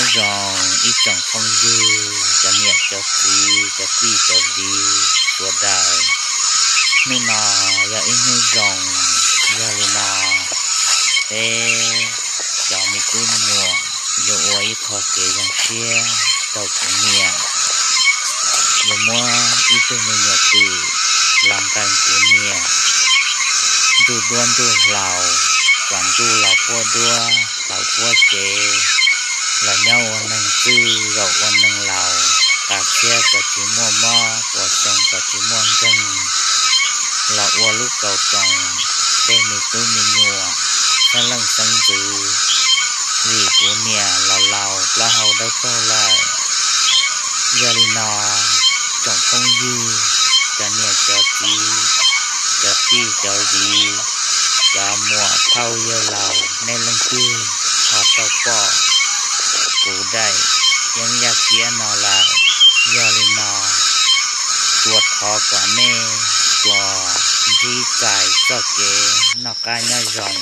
Zoo ib tsoom phooj ywg, cov niam cov txiv, cov tij cov viv sawv daws, hnub no yog ib hnub zoo. Yog li no, peb cov me tub me nyuam yuav ua ib qho kev zoo siab rau kuv niam, yuav muab ib tug me nyuam twm los nqee kuv niam ntuj duab ntuj hlauv, kom ntuj los puab duab hlauv puab cev, los nyob ua neeg txwj zaum ua neeg laus, qas txhiab kom tsis muaj mob, puas xyoo kom tsis muaj nkeeg, los ua lub kaus roos tej me tub me nyuam xeeb leej xeeb ntxwv, vim kuv niam los laus plaub hau dawb paug lawm. Yog li no, tsoom phooj ywg, cov niam cov txiv, cov tij cov viv, cov muam phauj yawg laus, nej leej twg ho tau pom kuv daim yeeb yaj kiab no lawm, yog li no, tsuas thov kom nej tsuas ntsib txais txoj kev noj qab nyob zoo,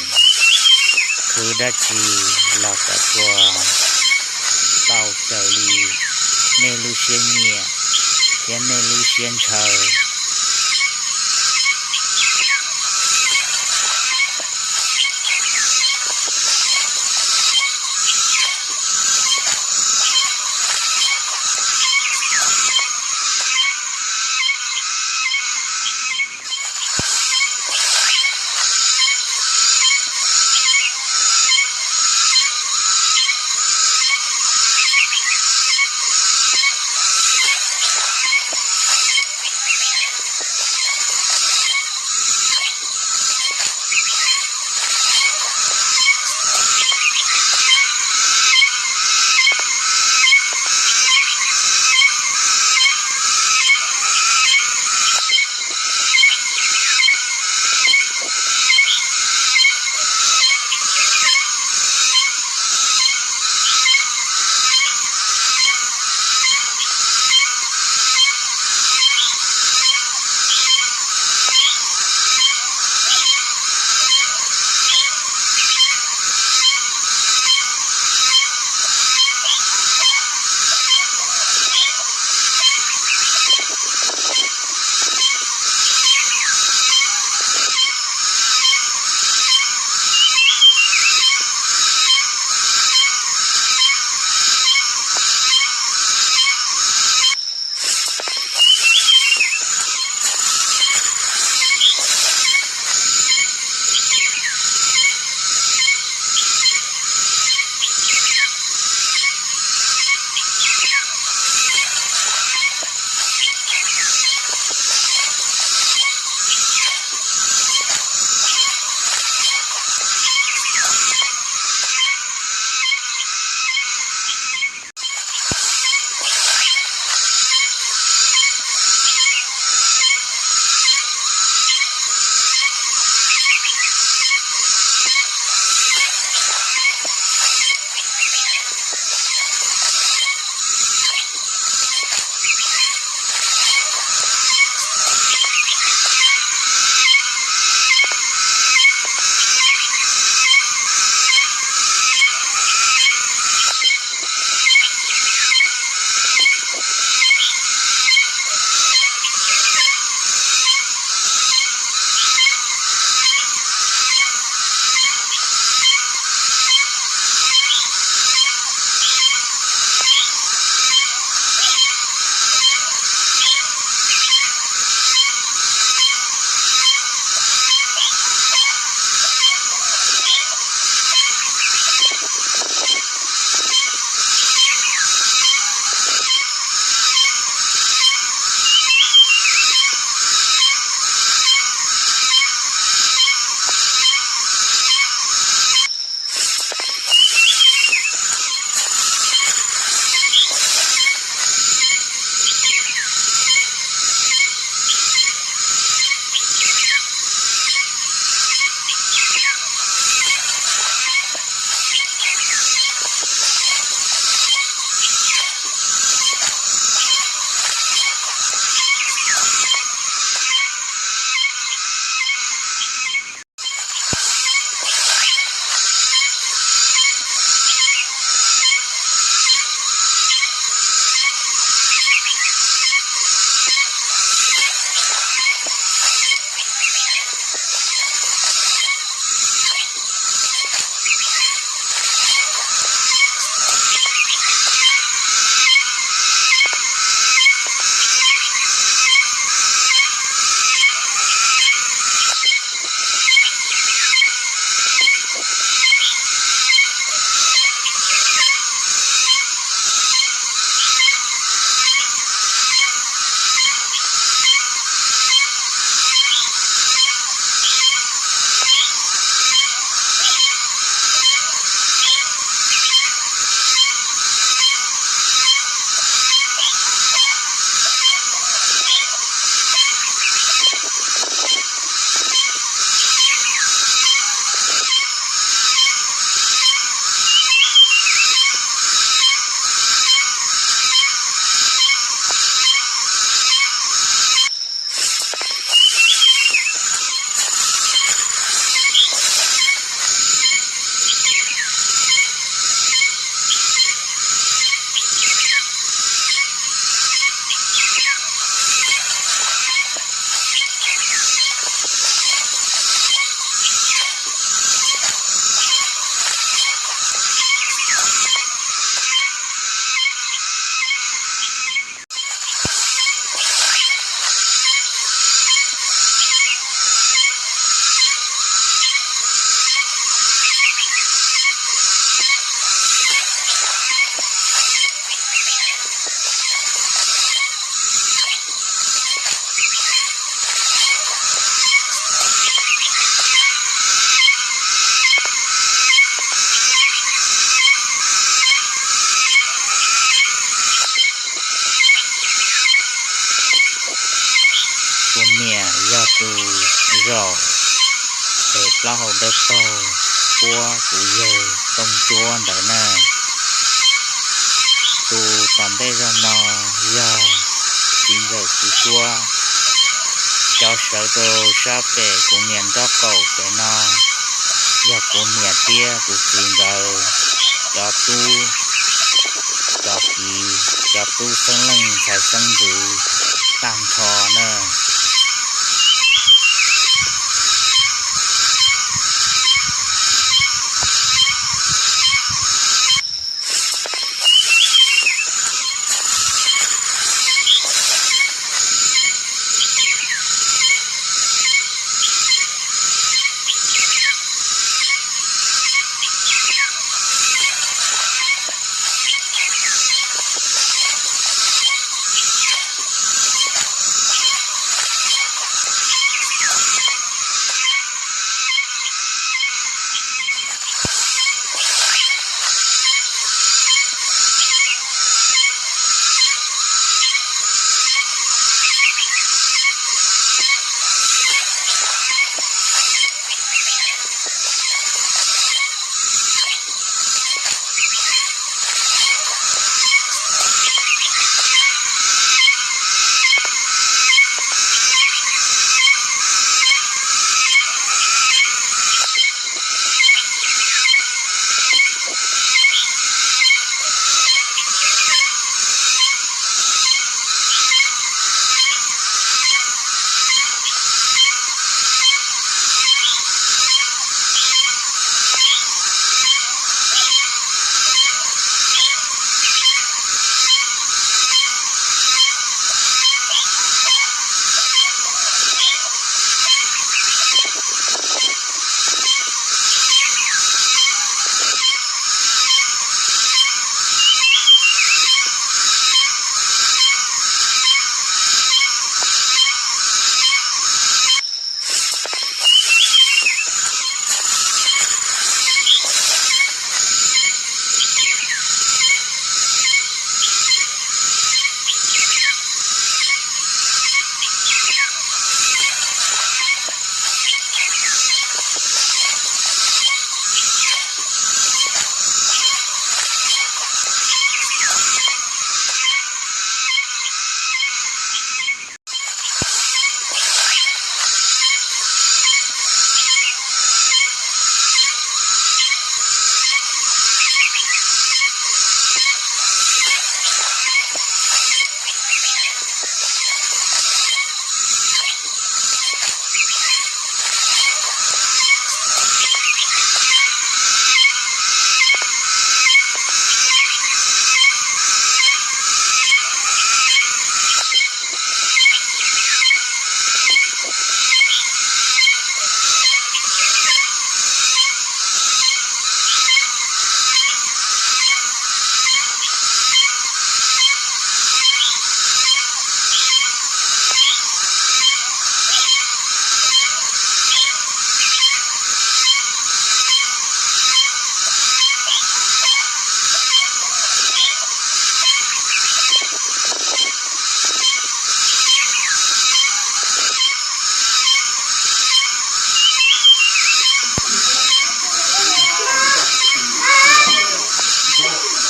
khwv dab tsi los kom tsuas tau raws li nej lub siab nyiam thiab nej lub siab ntshaw. tus zaum es plaub hau dawb paug puab kuv yawg Tooj Tsuab ntawd na. Tus tom ntej zog no yog txiv ntxawm Txiv Suab. Cov sawv rau sab pem kuv niam nraub qaum pem no yog kuv niam thiab kuv txiv nkawd cov tub, cov kiv, cov tub xeeb leej ntxhais xeeb ntxwv tag nrho na.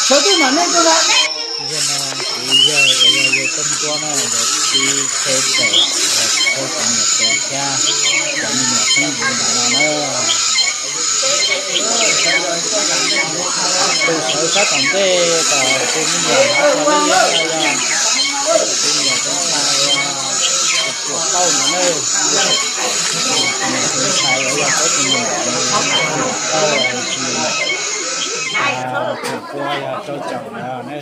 Sawv twb mam nej tuaj na. Yog no kuv yawg uas yog yawg Tooj Duab na, yawg txiv Tsheb Pem, yawg txiv Niam Pem thiab cov me nyuam xeeb ntxwv ntawm no na. Tus sawv sab tom ntej kom tus me nyuam ntawd yog tus me nyuam tus ntxhais uas tus puas tauj ntawd na. Tus me nyuam tus ntxhais uas yog tus me nyuam tus puas tauj tsis, tus puas yog rau caum ntawd na.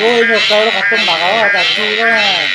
Tus nyuag kaw rau qhov rooj npam ko tas tsi lawm.